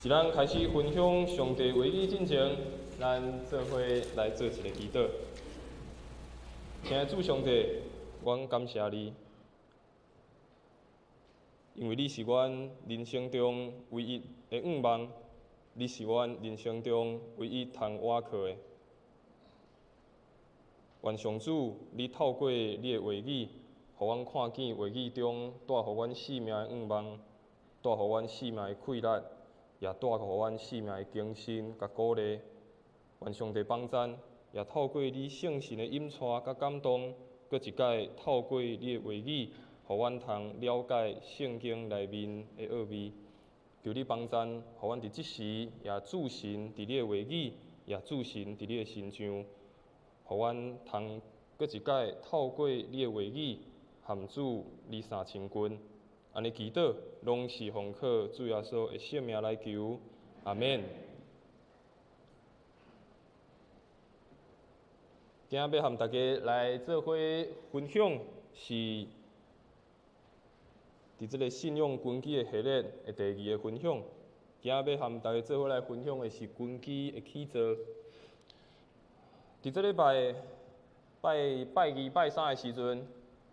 伫咱開始分享上帝話語進前，咱做伙來做一个祈禱。親愛主上帝，阮感謝你，因為你是阮人生中唯一的向望，你是阮人生中唯一通倚靠的。願上主，你透過你的話語，予阮看見話語中帶予阮性命的向望，帶予阮性命的氣力，也帶予阮性命的更新佮鼓勵。願上帝幫贊，也透過你聖神的引帶佮感動，閣一擺透過你的話語，予阮通了解聖經內面的奧秘。求你幫贊，予阮佇這時也注神佇你的話語，也注神佇你的身上，予阮通閣一擺透過你的話語，和主你相親近。按呢祈禱，攏是奉靠主耶穌的聖名來求，阿們。今仔欲和大家來做伙分享，是佇這个信仰根基的系列的第二个分享。今仔欲和大家做伙來分享的是根基的起造。佇這禮拜拜拜二、拜三的時陣，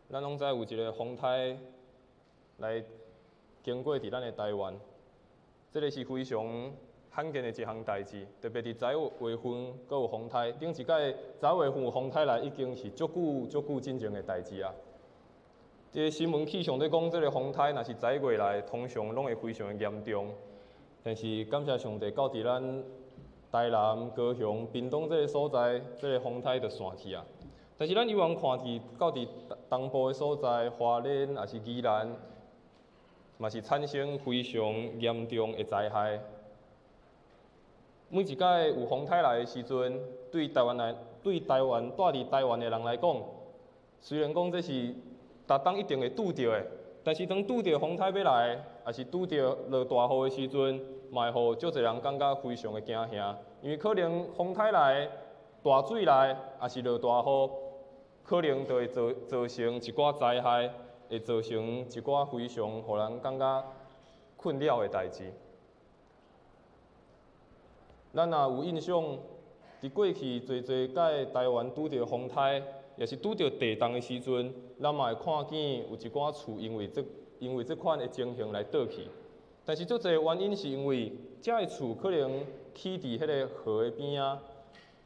咱攏知有一个風颱來經過佇咱的台灣，這个是非常罕見的一項代誌，特別佇10月份閣有風颱，頂一擺10月份有風颱來，已經是足久足久進前的代誌啊。這个新聞氣象咧講，這个風颱若是10月來，通常攏會非常的嚴重。但是感謝上帝，到佇咱台南、高雄、屏東這个所在，這个風颱就散去啊。但是咱猶原看佇到佇東部的所在，花蓮抑是宜蘭，嘛是產生非常嚴重的災害。每一擺有風颱來的時陣，對台灣來，對台灣住佇台灣的人來講，雖然講這是逐冬一定會拄著的，但是當拄著風颱欲來，抑是拄著落大雨的時陣，嘛會予足濟人感覺非常的驚嚇，因為可能風颱來、大水來，抑是落大雨，可能就會造成一寡災害。會造成一寡非常予人感覺困擾的代誌。咱若有印象，佇過去濟濟擺台灣拄著風颱，抑是拄著地動的時陣，咱嘛會看見有一寡厝因為這款的情形來倒去。但是足濟原因是因為這个厝可能起佇彼个河的邊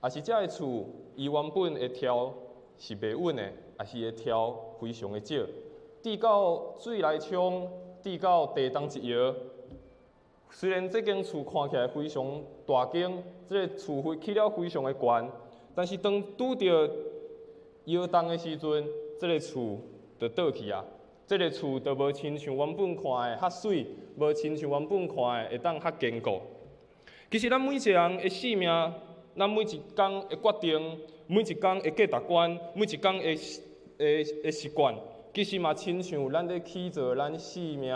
仔，抑是這个厝伊原本的柱是袂穩的，抑是會柱非常的少。直到水來沖，直到地動一搖，雖然這間厝看起來非常大間，這个厝非起了非常的懸，但是當拄著搖動的時陣，這个厝就倒去啊！這个厝就無親像原本看的較媠，無親像原本看的會當較堅固。其實咱每一个人的性命，咱每一工的決定，每一工的價值觀，每一工的習慣，其實嘛，親像咱咧起造咱性命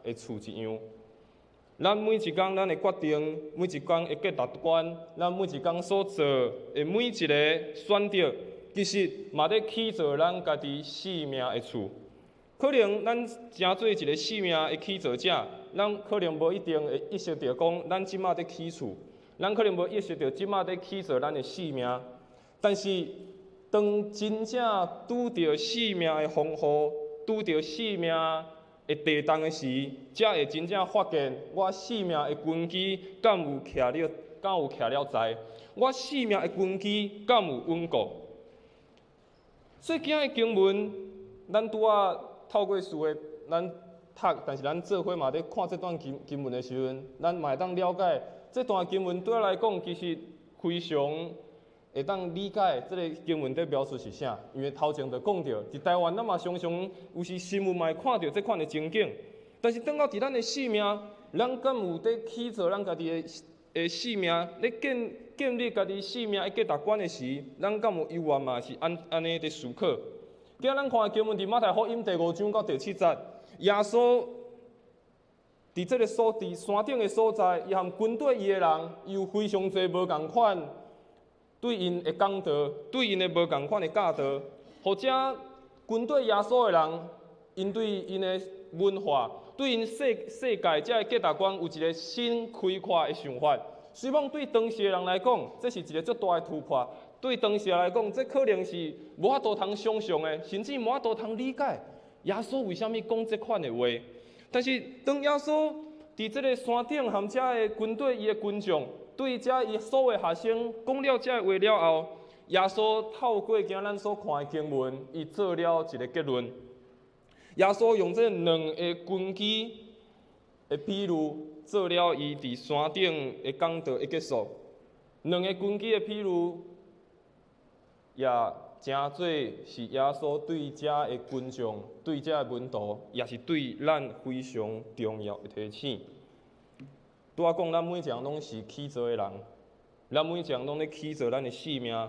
的厝一樣。咱每一工咱的決定，每一工的價值觀，咱每一工所做的每一个選擇，其實嘛咧起造咱家己性命的厝。可能咱成做一个性命的起造者，咱可能無一定會意識著講，咱這馬咧起厝，咱可能無意識著這馬咧起造咱的性命，但是，當真正拄著性命的風雨，拄著性命的地動的時，才會真正發現我性命的根基敢有徛了，敢有徛了在？我性命的根基敢有穩固？所以今仔的經文，咱拄仔透過書的咱讀，但是咱做伙嘛咧看這段經文的時陣，咱嘛會當了解這段經文對我來講，其實非常會當理解這个經文佇描述是啥，因為頭前就講著，佇台灣咱嘛常常有時新聞嘛會看著這款的情景，但是轉到佇咱的性命，咱敢有佇起造咱家己的性命，咧建立家己性命的價值觀的時，咱敢有猶原嘛是按呢佇思考？今仔咱看的經文佇馬太福音第五章到第七節，耶穌佇這个所佇山頂的所在，伊和軍隊伊的人，伊有非常濟無仝款。對𪜶的講道，對𪜶的無仝款的教導，或者軍隊耶穌的人，𪜶對𪜶的文化，對𪜶世界這个價值觀有一个新開闊的想法。雖罔對當時的人來講，這是一个足大的突破。對當時來講，這可能是無法度通想像的，甚至無法度通理解耶穌為啥物講這款的話。但是當耶穌佇這个山頂和遮的軍隊伊的群眾對遮伊所有的學生講了這个話了後，耶穌透過今仔咱所看的經文，伊做了一个結論。耶穌用這兩个根基的比喻，做了伊佇山頂的講道的結束。兩个根基的比喻，也誠做是耶穌對遮的群眾、對遮的門徒，也是對咱非常重要的提醒。拄仔講，咱每一个人攏是起造的人，咱每一个人攏咧起造咱的性命，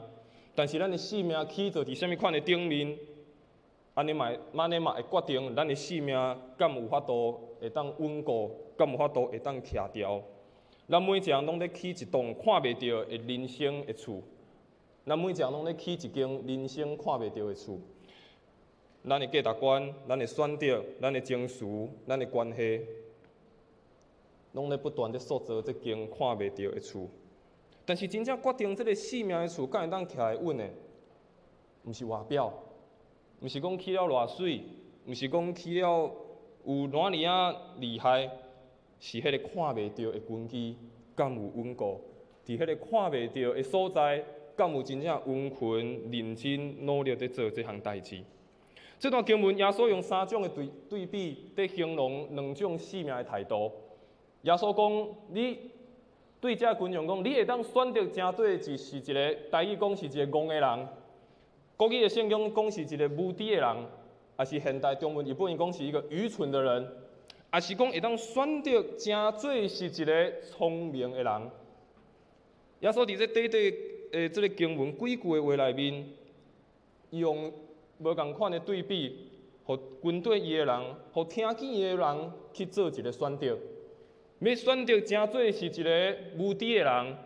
但是咱的性命起造佇啥物款的頂面，按呢嘛會決定咱的性命敢有法度會當穩固，敢有法度會當徛牢。咱每一個人攏咧起一棟看袂著的人生的厝，咱每一個人攏咧起一間人生看袂著的厝。咱的價值觀、咱的選擇、咱的情緒、咱的關係，攏咧不斷咧塑造這間看袂著的厝。但是真正決定這个性命的厝敢會當徛會穩的，毋是外表，毋是講起了偌媠，毋是講起了有偌爾仔厲害，是彼个看袂著的根基敢有穩固？佇彼个看袂著的所在，敢有真正殷勤、認真、努力佇做這項代誌？這段經文，耶穌用三種的對比，佇形容兩種性命的態度。耶穌講：你對這群眾講，你會當選擇成做是一个台語講是一个戇的人，國語的聖經講是一个無知的人，抑是現代中文譯本伊講是一個愚蠢的人，抑是講會當選擇成做是一个聰明的人。耶穌佇這短短的這个經文幾句的話內面，伊用無仝款的對比，予軍隊伊的人，予聽見伊的人去做一个選擇。欲選擇成做是一个無知的人，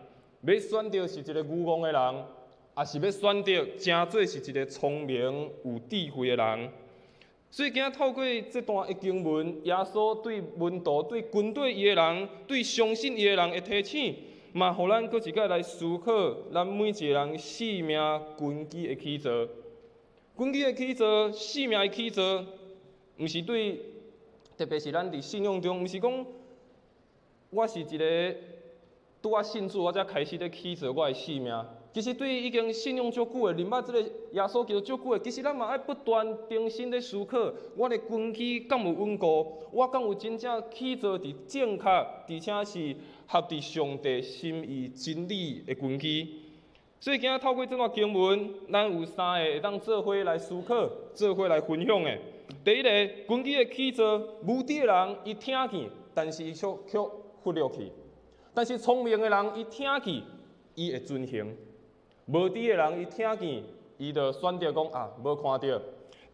欲選擇是一个愚戇的人，抑是欲選擇成做是一个聰明有智慧的人。所以今仔透過這段的經文，耶穌對門徒、對軍隊伊的人、對相信伊的人的提醒，嘛，予咱閣一擺來思考咱每一個人性命根基的起造。根基的起造，性命的起造，毋是對，特別是咱佇信仰中，毋是講我是一个拄仔信主，我才開始咧起造我的性命。其實對已經信仰足久的，認捌這个耶穌基督足久的，其實咱嘛愛不斷重新咧思考，我的根基敢有穩固？我敢有真正起造佇正確，而且是合佇上帝心意真理的根基。所以今仔透過這段經文，咱有三个會當做伙來思考、做伙來分享的。第一个，根基的起造，無知的人伊聽見，但是伊卻忽略去；但是聰明的人伊聽見，伊會遵行。無知的人伊聽見，伊就選擇講啊，無看著。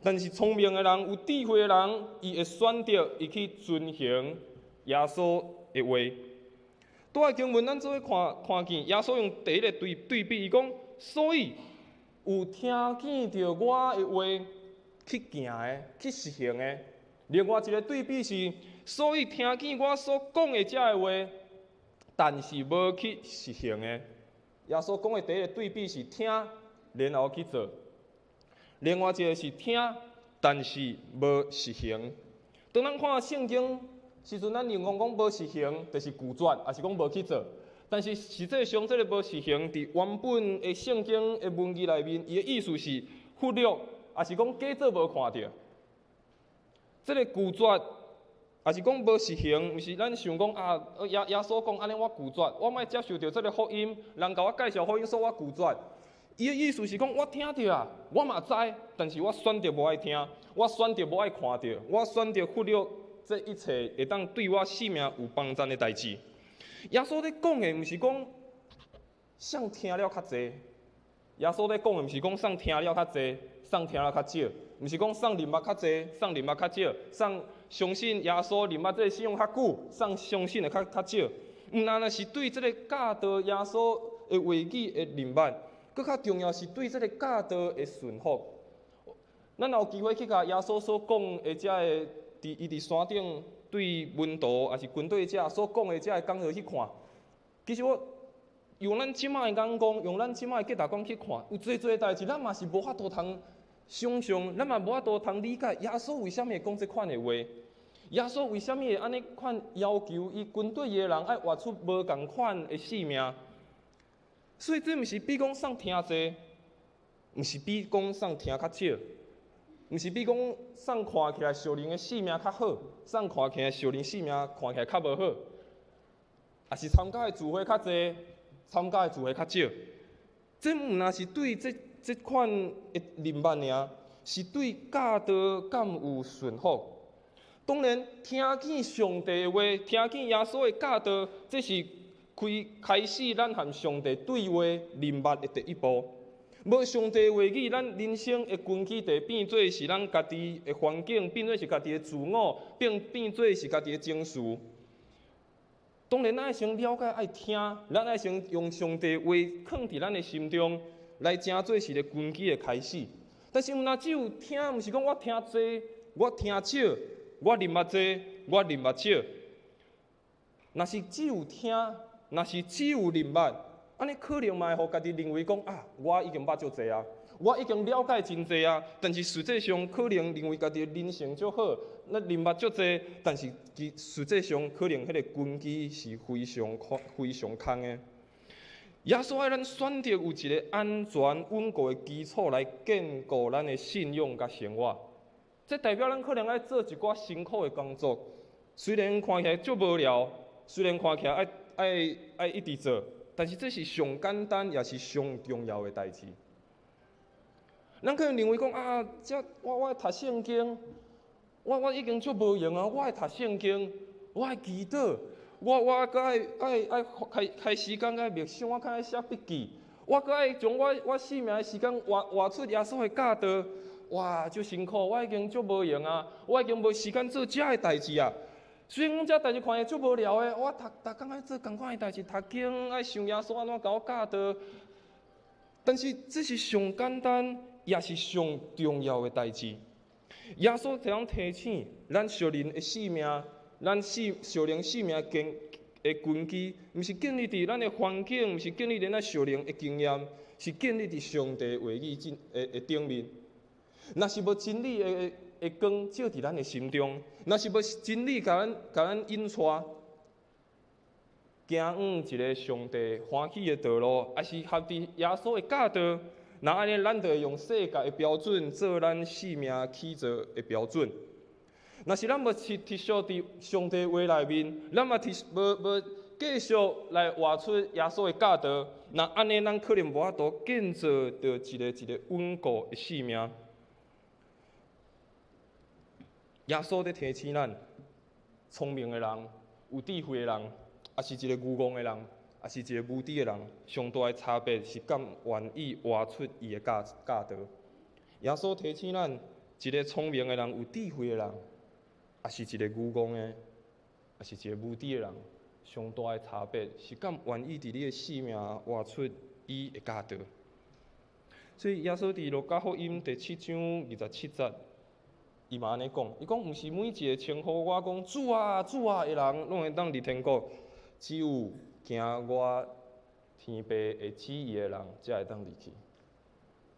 但是聰明的人、有智慧的人，伊會選擇伊去遵行耶穌的話。拄仔經文，咱做伙看見耶穌用第一个對比，伊講，所以有聽見著我的話去行的、去實行的。另外一个對比是，所以聽見我所講的這个話，但是無去實行的。耶穌講的第一个對比是聽，然後去做；另外一个是聽，但是無實行。當咱看聖經時陣，咱認為講無實行，就是拒絕，抑是講無去做。但是實際上，這个無實行，佇原本的聖經的文字內面，伊的意思是忽略，抑是講假做無看著。這个拒絕，抑是講無實行，毋是咱想講啊，耶穌講按呢，我拒絕，我莫接受著這个福音，人共我介紹福音，所以我拒絕。伊的意思是講，我聽著啊，我嘛知，但是我選擇無愛聽，我選擇無愛看著，我選擇忽略這一切會當對我性命有幫助的代誌。耶穌咧講的，毋是講誰聽了較濟，耶穌咧講的，毋是講誰聽了較濟，誰聽了較少，毋是講誰認捌較濟，誰認捌較少，誰相信耶穌認捌這个信仰較久，誰相信的較少。毋但若是對這个教導耶穌的話語的認捌，閣較重要是對這个教導的順服。咱若有機會去共耶穌所講的這个，佇伊佇山頂對門徒抑是跟隨者所講的這个講道去看，其實我用咱這擺的眼光，用咱這擺的價值觀去看，有濟濟代誌，咱嘛是無法度通想像，咱嘛無法度通理解耶穌為啥物會講這款的話。耶穌為啥物會按呢款要求伊軍隊的人愛活出無仝款的生命？所以這毋是比講啥聽濟，毋是比講啥聽較少，毋是比講啥看起來屬靈的生命較好，啥看起來屬靈生命看起來較無好，抑是參加的聚會較濟，參加的聚會較少。這毋若是對這這款的認捌爾，是對教導敢有順服。當然，聽見上帝的話，聽見耶穌的教導，這是開開始咱和上帝對話、認捌的第一步。無上帝話語，咱人生的根基就會變做是咱家己的環境，變做是家己的自我，變變做是家己的情緒。當然，咱愛先了解，愛聽，咱愛先用上帝話囥佇咱的心中，來成做是一个根基的開始。但是，毋若只有聽，毋是講我聽濟，我聽少，我認捌濟，我認捌少。若是只有聽，若是只有認捌，按呢可能嘛會予家己認為講啊，我已經捌足濟啊，我已經了解真濟啊。但是實際上可能認為家己的靈性足好，咱認捌足濟，但是其實際上可能彼个根基是非常空、非常空的。耶穌愛咱選擇有一个安全穩固的基礎來建構咱的信仰佮生活。這代表咱可能愛做一寡辛苦的工作，雖然看起來足無聊，雖然看起來愛愛愛一直做，但是這是上簡單也是上重要的代誌。咱可能認為講啊，這我我愛讀聖經，我我已經足無閒啊，我愛讀聖經，我愛祈禱，我我閣愛愛愛開開時間愛默想，我較愛寫筆記，我閣愛將我我生命的時間活活出耶穌的教導。哇，足辛苦，我已經足無閒啊，我已經無時間做這个代誌啊。雖然講這代誌看起來足無聊的，我逐逐工愛做仝款的代誌，讀經愛想耶穌按怎共我教導。但是這是上簡單，也是上重要的代誌。耶穌這樣提醒咱屬靈的生命，咱屬屬靈生命根的根基，毋是建立佇咱的環境，毋是建立佇咱屬靈的經驗，是建立佇上帝話語頂的的頂面。若是無真理的的光照佇咱的心中，若是無真理共咱共咱引帶，行往一个上帝歡喜的道路，抑是合佇耶穌的教導，若按呢，咱就會用世界的標準做咱生命起造的標準。若是咱無持持續佇上帝話內面，咱嘛持無無繼續來活出耶穌的教導，若按呢，咱可能無法度建造著一个一个穩固的生命。耶穌佇提醒咱，聰明的人、有智慧的人，抑是一个愚戇的人，抑是一个無知的人，上大的差別是敢願意活出伊的教教導。耶穌提醒咱，一个聰明的人、有智慧的人，抑是一个愚戇的，抑是一个無知的人，上大的差別是敢願意佇你的生命活出伊的教導。所以耶穌佇路加福音第七章二十七節，伊嘛按呢講，伊講毋是每一个稱呼我講主啊主啊的人，攏會當入天國，只有行我天父的旨意的人，才會當入去。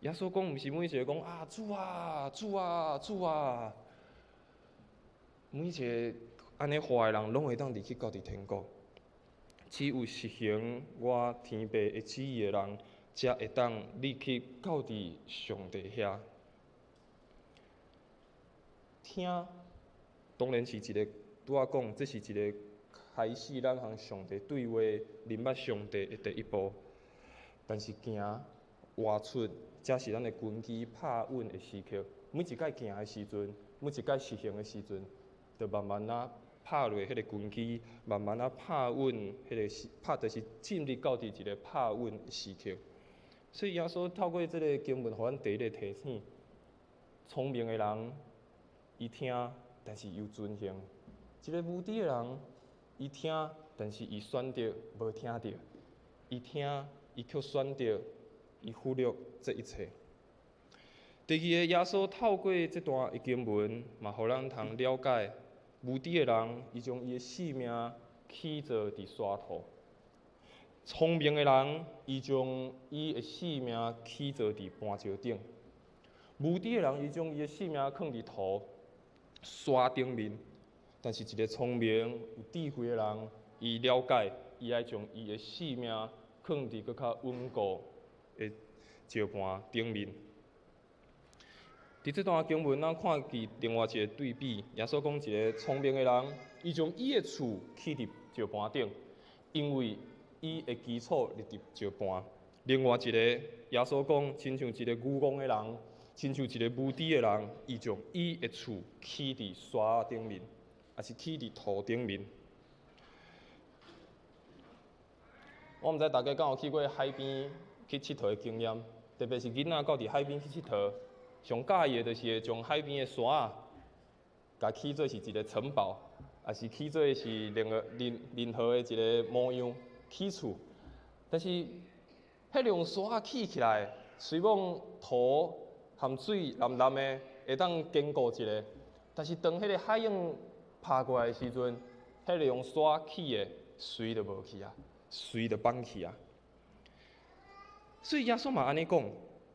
耶穌講，毋是每一个講啊主啊主啊主啊，每一个按呢話的人，攏會當入去到佇天國。只有實行我天父的旨意的人，才會當入去到佇上帝遐。聽，當然是一个拄仔講，這是一个開始咱和上帝對話、認捌上帝的第一步。但是行活出，才是咱的根基拍穩的時刻。每一擺行的時陣，每一擺實行的時陣，就慢慢仔拍落彼个根基，慢慢仔拍穩彼个時，拍就是進入到佇一个拍穩的時刻。所以耶穌透過這个經文，予咱第一個提醒：聰明的人，伊聽，但是伊有遵行；一个無知的人，伊聽，但是伊選擇無聽著；伊聽，伊卻選擇伊忽略這一切。第二个，耶穌透過這段的經文，嘛予咱通了解，無知的人，伊將伊的性命起造佇沙塗；聰明的人，伊將伊的性命起造佇磐石頂。無知的人，伊將伊的性命囥佇塗沙頂面。但是，一个聰明有智慧的人，伊了解，伊愛將伊的性命囥佇閣較穩固的石盤頂面。佇這段經文，咱看見另外一个對比。耶穌講一个聰明的人，伊將伊的厝起佇石盤頂，因為伊的基礎立佇石盤。另外一个，耶穌講，親像一个愚戇的人，親像一个無知的人，伊將伊的厝起佇沙頂面，抑是起佇塗頂面。我毋知大家敢有去過海邊去𨑨迌的經驗，特別是囡仔到佇海邊去𨑨迌，上佮意的就是會將海邊的沙仔，共起做是一个城堡，抑是起做是任何任任何的一个模樣起厝。但是，彼種沙仔起起來，雖講塗含水澹澹的，會當堅固一下，但是當彼个海湧拍過來的時陣，彼个用沙起的，隨就無去啊，隨就放去啊。所以耶穌嘛按呢講，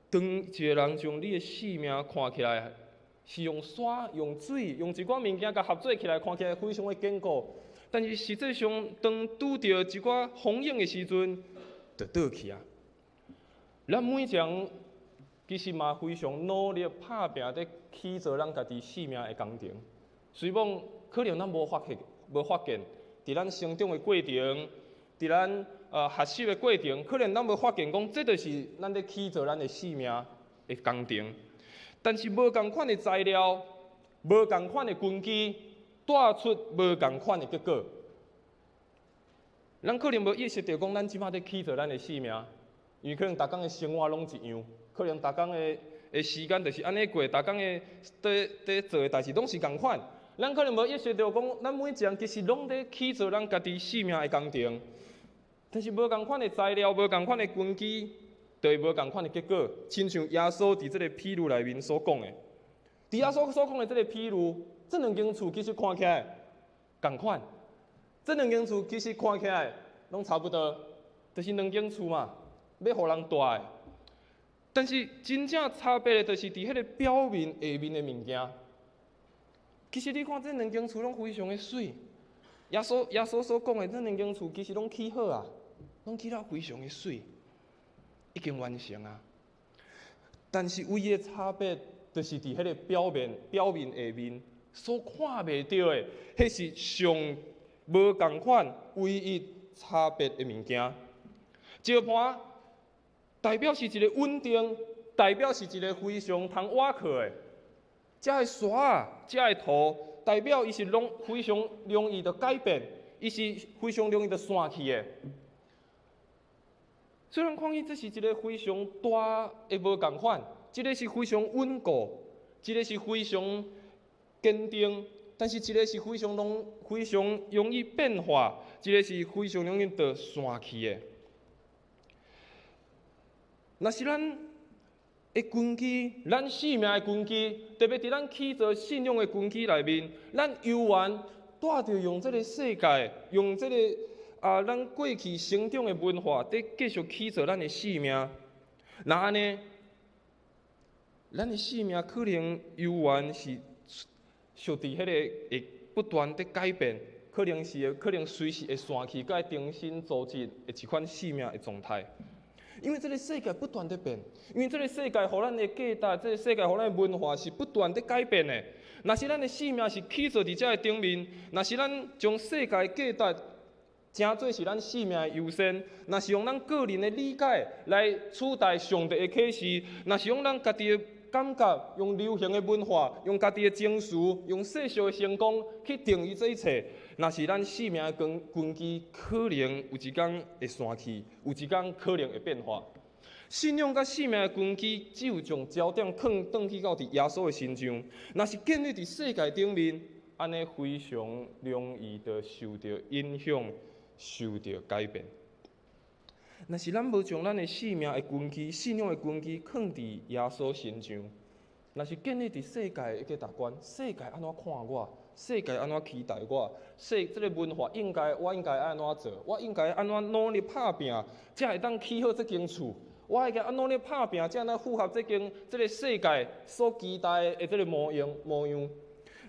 當一个人將你的性命看起來是用沙、用水、用一寡物件共合做起來，看起來非常的堅固，但是實際上當拄著一寡風湧的時陣，就倒去啊。咱每一个人其實嘛非常努力拍拚佇起造咱家己性命的工程，雖罔可能咱無發現、無發現，佇咱成長的過程，佇咱學習的過程，可能咱無發現講，這就是咱咧起造咱的性命的工程。但是無仝款的材料，無仝款的根基，帶出無仝款的結果。咱可能無意識著講，咱這擺佇起造咱的性命，因為可能逐工的生活攏一樣，可能逐工的的時間就是按呢過，逐工的佇佇做的代誌攏是仝款。咱可能無意識著講，咱每一個人其實攏佇起造咱家己性命的工程。但是無仝款的材料，無仝款的根基，就會無仝款的結果。親像耶穌佇這个譬喻內面所講的，佇耶穌所講的這个譬喻，這兩間厝其實看起來仝款，這兩間厝其實看起來攏差不多，就是兩間厝嘛，欲予人蹛的。但是真正差別的，就是佇彼个表面下面的物件。其實你看這兩間厝攏非常的媠，耶穌所講的這兩間厝其實攏起好啊。攏起了非常的媠，已經完成啊。但是唯一的差別，就是佇彼个表面下面所看袂著的，彼是上無仝款唯一差別的物件。石盤代表是一个穩定，代表是一个非常通倚靠的。這个沙，這个塗，代表伊是攏非常容易就改變，伊是非常容易就散去的。雖然看見這是一个非常大的無仝款，一个是非常穩固，一个是非常堅定，但是一个是非常容非常容易變化，一个是非常容易就散去的。若是咱的根基，咱性命的根基，特別佇咱起造信仰的根基內面，咱猶原帶著用這个世界，用這个啊，咱過去成長的文化，佇繼續起造咱的性命。若按呢，咱的性命可能猶原是屬佇彼个會不斷佇改變，可能是會可能隨時會散去，閣愛重新組織的一款性命的狀態。因為這个世界不斷佇變，因為這个世界予咱的價值，這个世界予咱的文化是不斷佇改變的。若是咱的性命是起造佇這个頂面，若是咱將世界價值成做是咱性命的優先，若是用咱個人的理解來取代上帝的啟示，若是用咱家己的感覺，用流行的文化，用家己的情緒，用世俗的成功去定義這一切，若是咱性命的根基，可能有一工會散去，有一工可能會變化。信仰佮性命的根基，只有將焦點囥轉去到佇耶穌的身上。若是建立佇世界頂面，按呢非常容易就受著影響，受著改變。若是咱無將咱的性命的根基、信仰的根基囥佇耶穌身上，若是建立佇世界的價值觀，世界按怎看我，世界按怎期待我？世這个文化應該我應該按怎做？我應該按怎努力拍拚，才會當起好這間厝？我應該按努力拍拚，才能符合這間這个世界所期待的這个模樣模樣。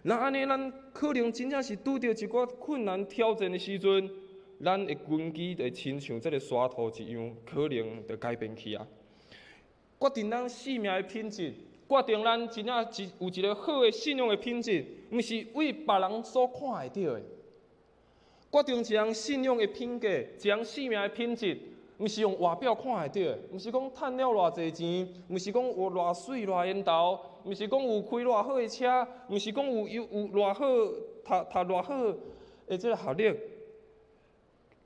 那按呢，咱可能真正是拄著一寡困難挑戰的時陣，咱的根基會親像這个沙土一樣，可能就改變去啊。決定咱生命的品質，決定咱真正是有一个好的信仰的品質，毋是為別人所看會著的。決定一人信仰的品格，一人生命的品質，毋是用外表看會著的，毋是講趁了偌濟錢，毋是講有偌媠偌緣投，毋是講有開偌好的車，毋是講有偌好讀讀偌好的這个學歷。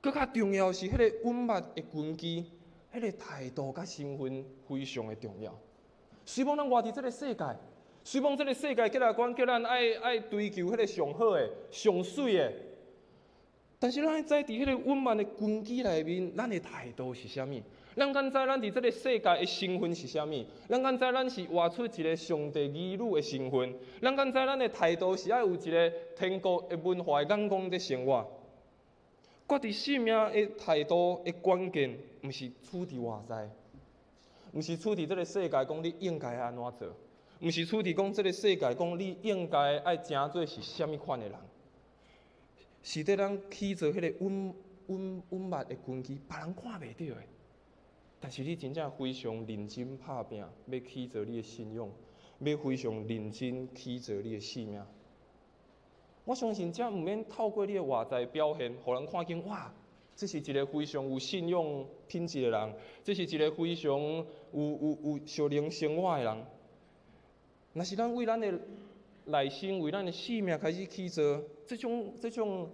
閣較重要是彼个穩密的根基，彼个態度佮身份非常的重要。雖罔咱活佇這个世界，雖罔這个世界價值觀叫咱愛愛追求彼个上好的、上媠的，但是咱愛知佇彼个穩密的根基內面，咱的態度是啥物？咱敢知咱佇這个世界的身份是啥物？咱敢知咱是活出一个上帝兒女的身份？咱敢知咱的態度是愛有一个天國的文化的眼光佇生活？決定生命的態度的關鍵，毋是處佇外在，毋是處佇這个世界講你應該按怎做，毋是處佇講這个世界講你應該愛成做是啥物款的人，是佇咱起做彼个穩穩穩密的根基，別人看袂著的。但是你真正非常認真拍拚，欲起造你的信仰，欲非常認真起造你的生命。我相信這毋免透過你的外在表現，予人看見哇，這是一个非常有信仰品質的人，這是一个非常有有有屬靈生活的人。若是咱為咱的內心、為咱的生命開始起造，這種這種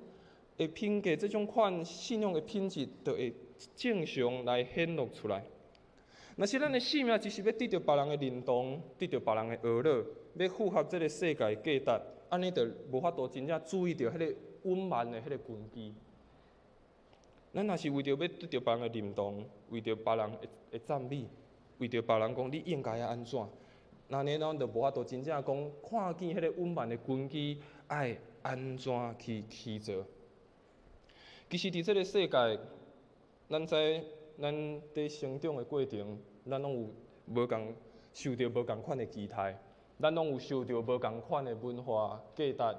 的品格、這種款信仰的品質，就會正常來顯露出來。若是咱的生命只是欲得著別人的認同，得著別人的學樂，欲符合這个世界價值，按呢就無法度真正注意著彼个穩密的彼个根基。咱若是為著欲得著別人的認同，為著別人的的讚美，為著別人講你應該愛按怎，按呢咱就無法度真正講看見彼個穩密的根基愛按怎去起造。其實佇這个世界，咱知咱佇成長的過程，咱攏有無仝受著無仝款的期待。咱攏有受著無仝款的文化價值，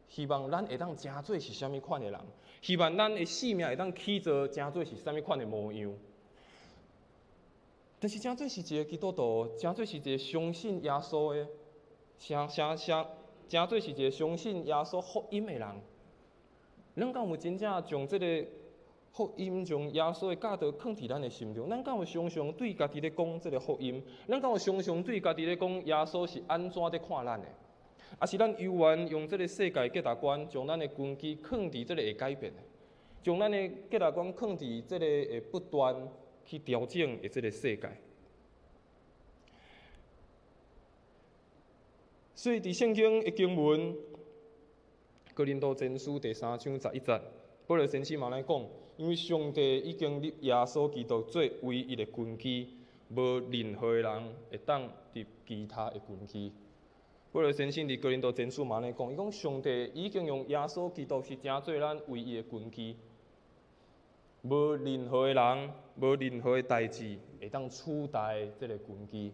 希望咱會當成做是啥物款的人，希望咱的生命會當起造成做是啥物款的模樣。但是成做是一个基督徒，成做是一个相信耶穌的，啥啥啥，成做是一个相信耶穌福音的人。咱敢有真正將這个福音，將耶穌的教導囥佇咱的心中？咱敢有常常對家己咧講這个福音？咱敢有常常對家己咧講耶穌是按怎佇看咱的？抑是咱猶原用這个世界價值觀，將咱的根基囥佇這个會改變的，將咱的價值觀囥佇這个會不斷去調整的這个世界？所以佇聖經的經文，哥林多前書第三章十一節，保羅先生嘛來講。因為上帝已經立耶穌基督做唯一的根基，無任何的人會當立其他的根基。保羅先生佇哥林多前書嘛按呢講，伊講上帝已經用耶穌基督是成做咱唯一的根基，無任何的人，無任何的代誌會當取代這个根基，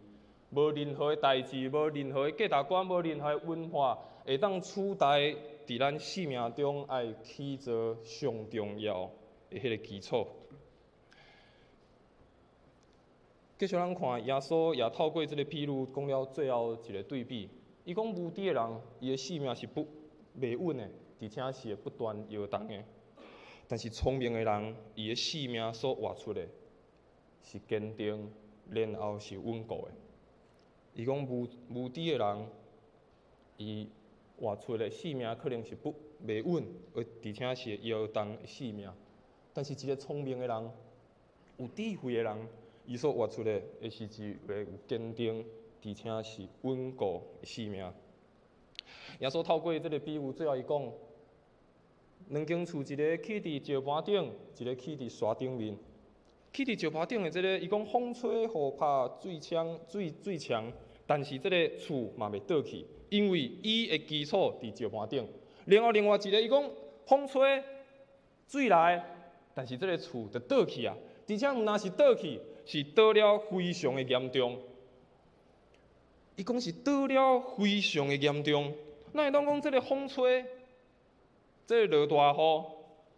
無任何的代誌，無任何的價值觀，無任何的文化會當取代佇咱生命中愛起造上重要的彼个基礎。繼續咱看，耶穌也透過這个譬喻講了最後一个對比。伊講無知的人，伊的生命是不袂穩的，而且是會不斷搖動的。但是聰明的人，伊的生命所活出的是堅定，然後是穩固的。伊講無無知的人，伊活出的生命可能是不袂穩，而且是會搖動的生命。但是一个聰明的人，有智慧的人，伊所活出的會是一个有堅定，而且是穩固的生命。耶穌透過這个比喻，最後伊講：兩間厝，一个起佇石盤頂，一个起佇沙頂面。起佇石盤頂的這个，伊講風吹雨拍，水沖水水沖，但是這个厝嘛袂倒去，因為伊的基礎佇石盤頂。然後另外一个，伊講風吹，水來，但是這个厝就倒去啊，而且毋但是倒去，是倒了非常的嚴重。伊講是倒了非常的嚴重。咱會當講這个風吹，這个落大雨，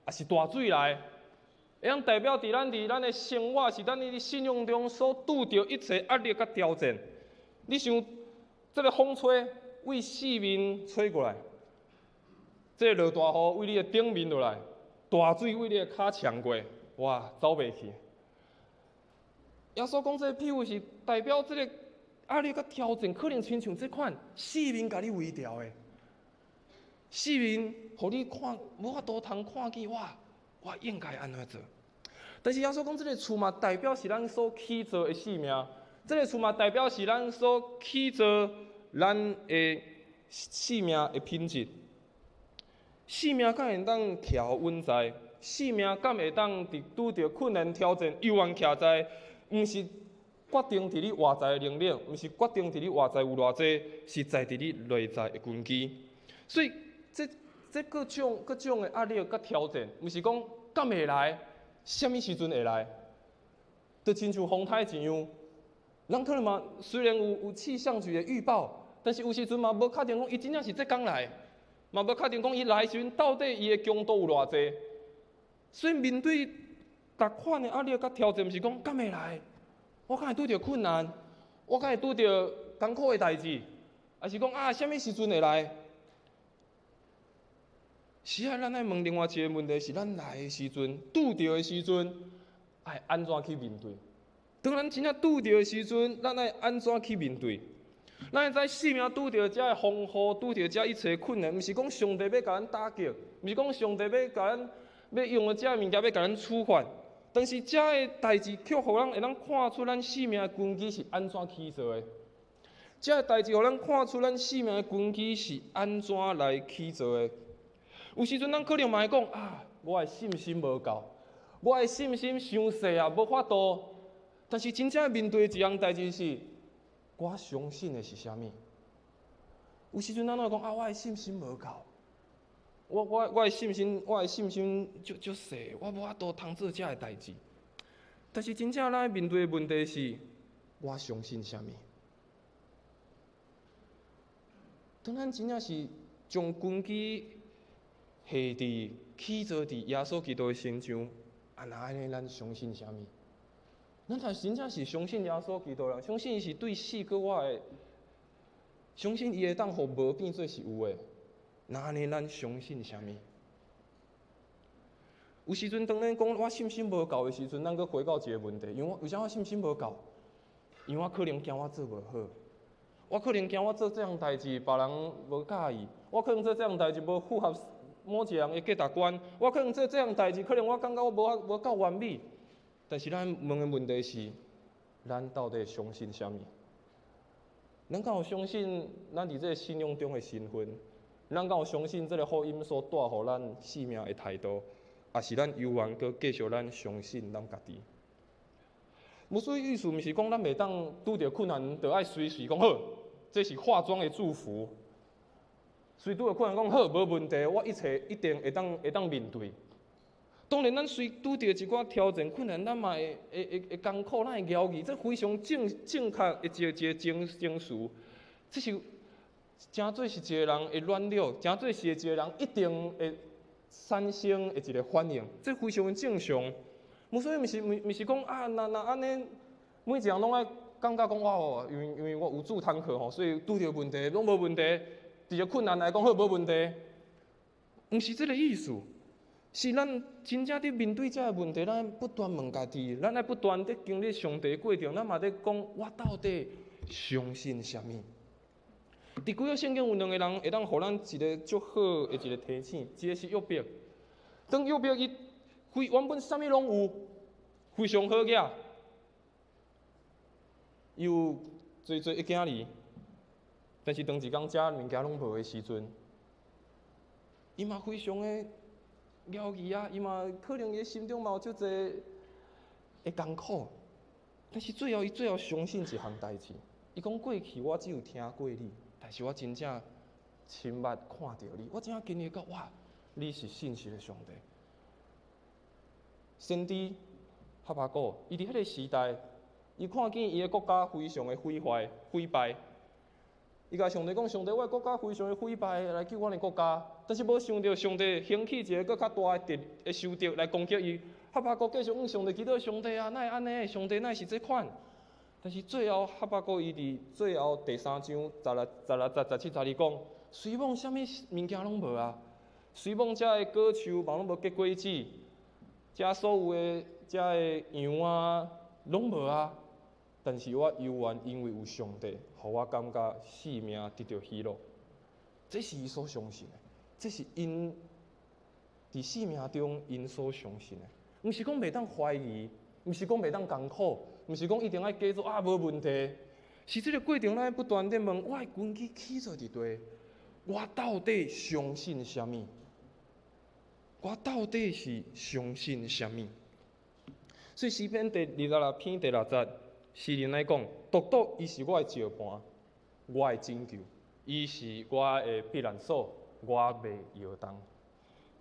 抑是大水來，會當代表佇咱的生活，是咱佇信仰中所拄著一切壓力佮挑戰。你想，這个風吹對四面吹過來，這个落大雨對你的頂面落來，大水對你的跤衝過，哇，走袂去。耶穌講這个譬喻是代表這个壓力佮挑戰，可能親像這款四面共你圍牢的，四面予你看無法度通看見我，我應該按怎做？但是耶穌講這个厝嘛，代表是咱所起造的生命，這个厝嘛代表是咱所起造咱的生命的品質。生命敢會當徛穩在？生命敢會當佇拄著困難挑戰猶原徛在？毋是決定佇你外在的能力，毋是決定佇你外在有偌濟，是在佇你內在的根基。所以，這各種的壓力佮挑戰，毋是講敢會來，啥物時陣會來，就親像風颱一樣。人可能嘛，雖然有氣象局的預報，但是有時陣嘛無確定講伊真正是這工來，嘛無確定講伊來時陣到底伊的強度有偌濟。所以面對逐款的壓力佮挑戰，毋是講敢會來，我敢會拄著困難，我敢會拄著艱苦的代誌，抑是講啊，啥物時陣會來？是啊，咱愛問另外一个問題是：咱來的時陣，拄著的時陣，愛按怎去面對？當咱真正拄著的時陣，咱愛按怎去面對？咱會知生命拄著遮的風雨，拄著遮一切困難，毋是講上帝欲共咱打擊，毋是講上帝欲共咱欲用的遮的物件欲共咱處罰，但是遮的代誌卻予咱會當看出咱生命的根基是按怎起造的。遮的代誌予咱看出咱生命的根基是按怎來起造的。有時陣咱可能嘛會講啊，我的信心無夠，我的信心傷細啊，無法度。但是真正面對一項代誌是，我相信的是啥物？有時陣咱會講啊，我的信心無夠，我的信心足足細，我無法度通做遮的代誌。但是真正咱面對的問題是，我相信啥物？當咱真正是將根基下佇起造佇耶穌基督的身上，啊，若按呢，咱相信啥物？咱若真正是相信耶穌基督人，相信伊是對死閣活的，相信伊會當予無變做是有的，若按呢，咱相信啥物？有時陣當咱講我信心無夠的時陣，咱閣回到一個問題，因為我為啥我信心無夠？因為我可能驚我做無好，我可能驚我做這項代誌別人無佮意，我可能做這項代誌無符合某一個人的價值觀，我可能做這項代誌，可能我感覺我無夠完美。但是咱問的問題是，咱到底相信啥物？咱敢有相信咱佇這个信仰中的身份？咱敢有相信這个福音所帶予咱生命的態度？抑是咱猶原閣繼續咱相信咱家己？牧師意思毋是講咱袂當拄著困難，就愛隨時講好，這是化妝的祝福。隨拄著困難講好，無問題，我一切一定會當面對。當然，咱隨拄著一寡挑戰困難，咱嘛會艱苦，咱會猶豫，這非常正確的一個情緒。這是誠做是一個人的軟弱，誠做是一個人一定會產生的一個反應，這非常正常。無所以毋是講啊，若按呢，每一項攏愛感覺講哇哦，因為我有主通靠吼，所以拄著問題攏無問題，佇個困難來講好無問題，毋是這个意思。是咱真正佇面對這个問題，咱不斷問家己，咱愛不斷佇經歷上帝的過程，咱嘛佇講我到底相信啥物？佇舊約聖經有兩個人會當予咱一個足好的一個提醒，一個是約伯。當約伯伊非原本啥物攏有，非常好額，伊有濟濟的囝兒，但是當一工遮物件攏無的時陣，伊嘛非常的猶豫啊，伊嘛可能伊的心中嘛有足濟的艱苦，但是最後伊最後相信一項代誌，伊講過去我只有聽過你，但是我真正親目看著你，我真正經歷到哇，你是信實的上帝。先知哈巴谷，伊佇彼个時代，伊看見伊的國家非常的毀壞、毀敗。伊共上帝講：上帝，我的國家非常的毀敗，來救阮的國家。但是無想著上帝興起一个閣較大的敵的仇敵來攻擊伊。哈巴谷繼續向上帝祈禱：上帝啊，哪會按呢？上帝哪是這款？但是最後哈巴谷伊佇最後第三章十六、16節、17、12講：雖罔啥物物件攏無啊，雖罔遮的果樹嘛攏無結果子，遮所有的遮的羊啊攏無啊。但是我猶原因為有上帝，予我感覺性命得著喜樂。這是伊所相信的，這是𪜶佇性命中𪜶所相信的。毋是講袂當懷疑，毋是講袂當艱苦，毋是講一定愛假做啊無問題。是這个過程，咱不斷咧問：我的根基起做佇佗？我到底相信啥物？我到底是相信啥物？所以詩篇第26篇第六節，詩人來講：獨獨伊是我的石磐，我的拯救，伊是我的避難所，我袂搖動。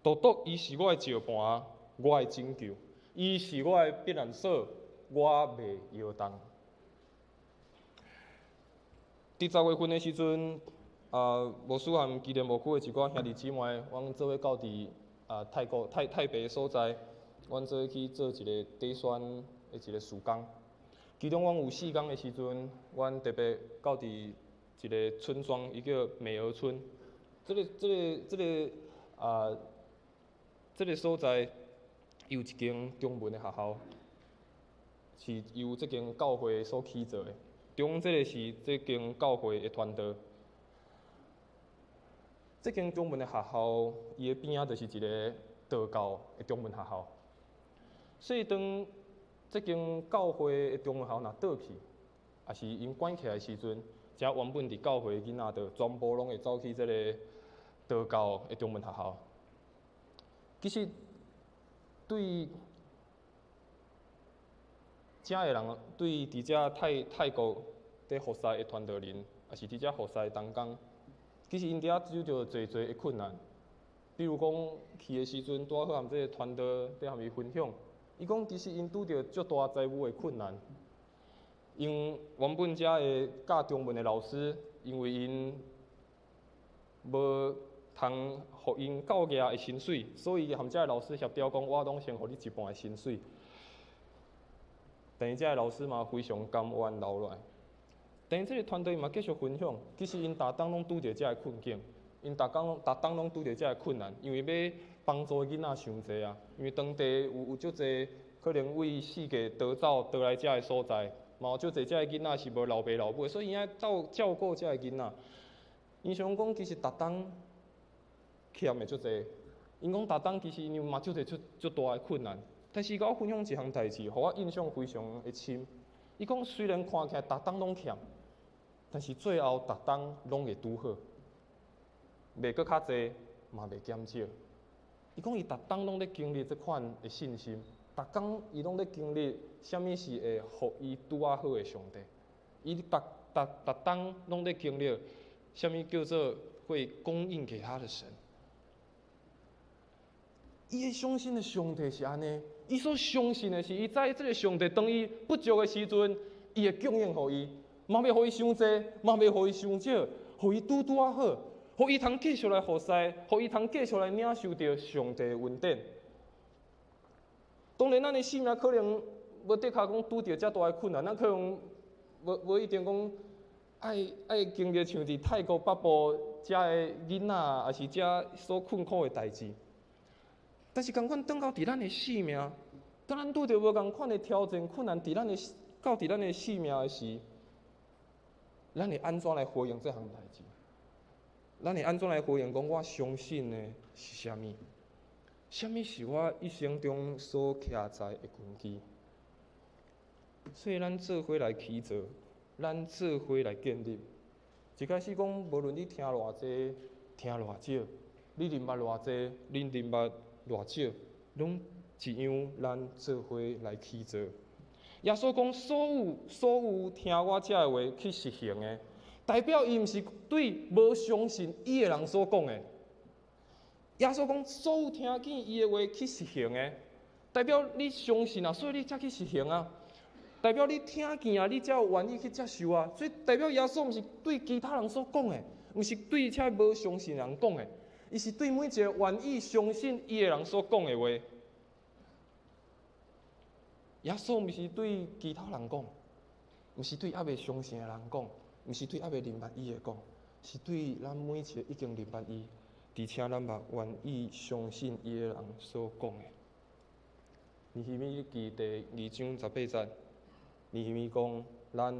獨獨伊是我的石磐，我的拯救，伊是我的避難所，我袂搖動。佇10月份的時陣，牧師和基連牧區的一寡兄弟姊妹，阮做伙到佇泰國泰北的所在，阮做伙去做一个底宣的一个事工。其中，阮有4工的時陣，阮特別到佇一个村莊，伊叫美娥村。這个所在，伊有一間中文的學校，是由這間教會所起做的。中這个是這間教會的傳道。這間中文的學校，伊的邊仔就是一个道教的中文學校。所以當這間教會的中文學校若倒去，抑是𪜶關起來的時陣，遮原本佇教會的囡仔，就全部攏會走去這个道教的中文學校。其實對遮的人，對佇遮泰國佇服侍的傳道人，抑是佇遮服侍的同工，其實𪜶佇遐拄著濟濟的困難。比如講去的時陣，拄仔好和這个傳道佇和伊分享，伊講其實𪜶拄著足大財務的困難。因原本遮的教中文的老師，因為𪜶無通予𪜶夠額的薪水，所以和遮的老師協調講，我攏先予你一半的薪水。但是遮的老師嘛非常甘願留落來。但是這个團隊嘛繼續分享，其實𪜶逐冬攏拄著遮的困境，𪜶逐工攏逐冬攏拄著遮的困難，因為欲幫助的囡仔傷濟啊，因為當地有足濟可能為四界逃走逃來遮的所在，嘛有足濟遮的囡仔是無老爸老母的，所以𪜶愛照照顧遮的囡仔。𪜶想講其實逐冬欠的足濟，𪜶講逐冬其實𪜶嘛足濟足足大的困難，但是伊共我分享一項代誌，予我印象非常的深。伊講雖然看起來逐冬攏欠，但是最後逐冬攏會拄好，袂閣較濟，嘛袂減少。伊講伊逐冬攏咧經歷這款的信心，逐工伊攏咧經歷啥物是會予伊拄仔好的上帝。伊逐逐逐冬攏咧經歷啥物叫做會供應給他的神。伊會相信的上帝是按呢，伊所相信的是，伊知這个上帝當伊不足的時陣，伊會供應予伊，嘛袂予伊傷濟，嘛袂予伊傷少，予伊拄拄仔好，予伊通繼續來服侍，予伊通繼續來領受著上帝的恩典。當然，咱的生命可能無的確講拄著遮大的困難，咱可能無一定講愛經歷像佇泰國北部遮的囡仔，抑是遮所困苦的代誌。但是仝款，轉到佇咱的生命，當咱拄著無仝款的挑戰、困難，佇咱的到佇咱的生命的時，咱會按怎來回應這項代誌？咱會按怎來回應？講我相信的是啥物？啥物是我一生中所徛在的根基？所以咱做伙來起造，咱做伙來建立。一開始講，無論你聽偌濟，聽偌少，你認捌偌濟，你認捌偌少，攏一樣，咱做伙來起造。耶穌講，所有所有聽我這个話去實行的，代表伊毋是對無相信伊的人所講的。耶穌講，所有聽見伊的話去實行的，代表你相信啊，所以你才去實行啊。代表你聽見啊，你才有願意去接受啊。所以代表耶穌毋是對其他人所講的，毋是對遮無相信的人講的，伊是對每一個願意相信伊的人所講的話。耶穌毋是對其他人講，毋是對猶未相信的人講，毋是對猶未認捌伊的講，是對咱每一個已經認捌伊，而且咱嘛願意相信伊的人所講的。尼希米記第二章十八節，尼希米講：咱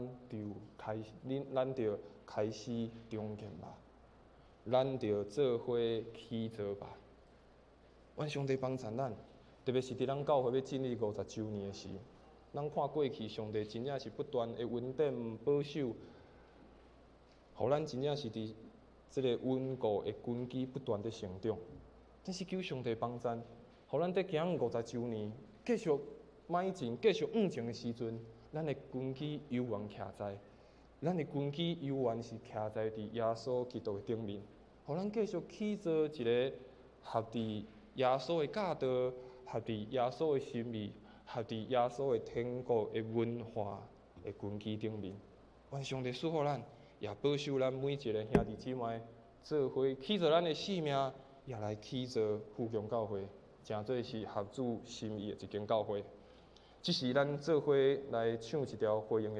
就開始重建吧，咱就做伙起造吧。願上帝幫贊咱，特別是佇咱教會欲進入五十週年的時，咱看過去上帝真正是不斷的恩典保守，予咱真正是佇這個穩固的根基不斷的成長。真是求上帝幫贊，予咱佇行五十週年，繼續邁進、繼續向前的時陣，咱的根基猶原徛在，咱的根基猶原是徛在佇耶穌基督的頂面，予咱繼續起造一個合佇耶穌的教導、合佇耶穌的心意、合佇耶穌的天國的文化的根基頂面。願上帝賜福咱，也保守咱每一個兄弟姊妹，做伙起造咱的性命，也來起造富強教會，成做是合主心意的一間教會。這時，咱做伙來唱一條回應的。